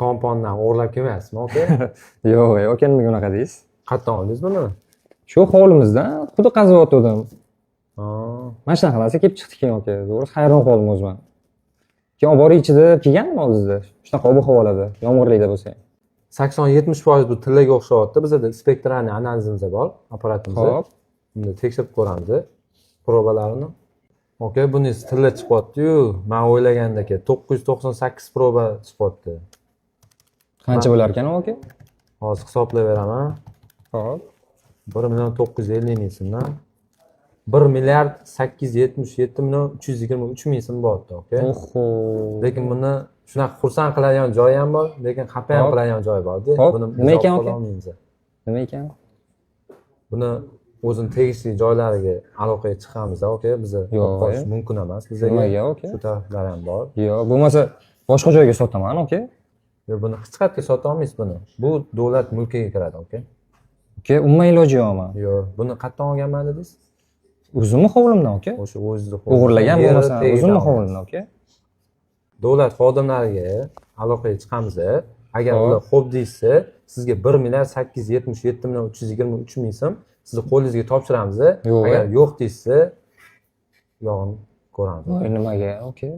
Kompondan o'g'irlab kelmayapsizmi, aka? Yo'q, aka, nimaga unaqa deysiz? Qayerdan oldingiz buni? Shu hovlimizdan quduq qaziyotgandim. Ha. Mana shunaqa narsa kelib chiqdi keyin, aka. To'g'risi, hayron qoldim o'zim ham. Keyin olib borib deb kelgandim oldingizda. Shunaqa ob havolarda, yomg'irlikda bo'lsa ham. 80-70% bu tillaga o'xshayapti. Bizada spektrальный analizimiz bor, apparatimizda. Xo'p. Bunda tekshirib ko'ramiz probalarini. Aka, buningiz tilla chiqyapti-yu, man o'ylagandek 998 proba chiqyapti. Qancha bo'lar ekan u, aka? Hozir hisoblab beraman. Xo'p. 1 950 000 so'mdan 1 877 323 000 so'm bo'lyapti, aka. Oho. Lekin buni shunaqa xursand qiladigan joyi ham bor, lekin xafa ham qiladigan joyi borda. Xo'p, Buni nima biz ekan, olib aka? qololmaymiz. Nima ekan? Buni o'zini tegishli joylariga aloqaga chiqamiz, aka, biza Yo'q, olib qolish e. mumkin emas bizaga. Nimaga, aka? Shu taraflari ham bor. Yo'q, bo'lmasa boshqa joyga sotaman, aka. Yo'q, buni hech qayerga sota olmaysiz buni. Bu davlat mulkiga kiradi, aka. Aka, umuman iloji yo'qmi? Yo'q, buni qayerdan olganman dedingiz? O'zimni hovlimdan, aka. O'sha o'zizni O'g'irlagan yeri bo'lmasa, tagidan o'zimni olgan. hovlimdan, aka. Davlat xodimlariga aloqaga chiqamiz. Agar ular xo'p deyishsa, sizga 1 877 323 000 so'm sizni qo'lingizga topshiramiz. Yo'q, Agar e. yo'q deyishsa, yog'ini ko'ramiz. Voy, nimaga, aka?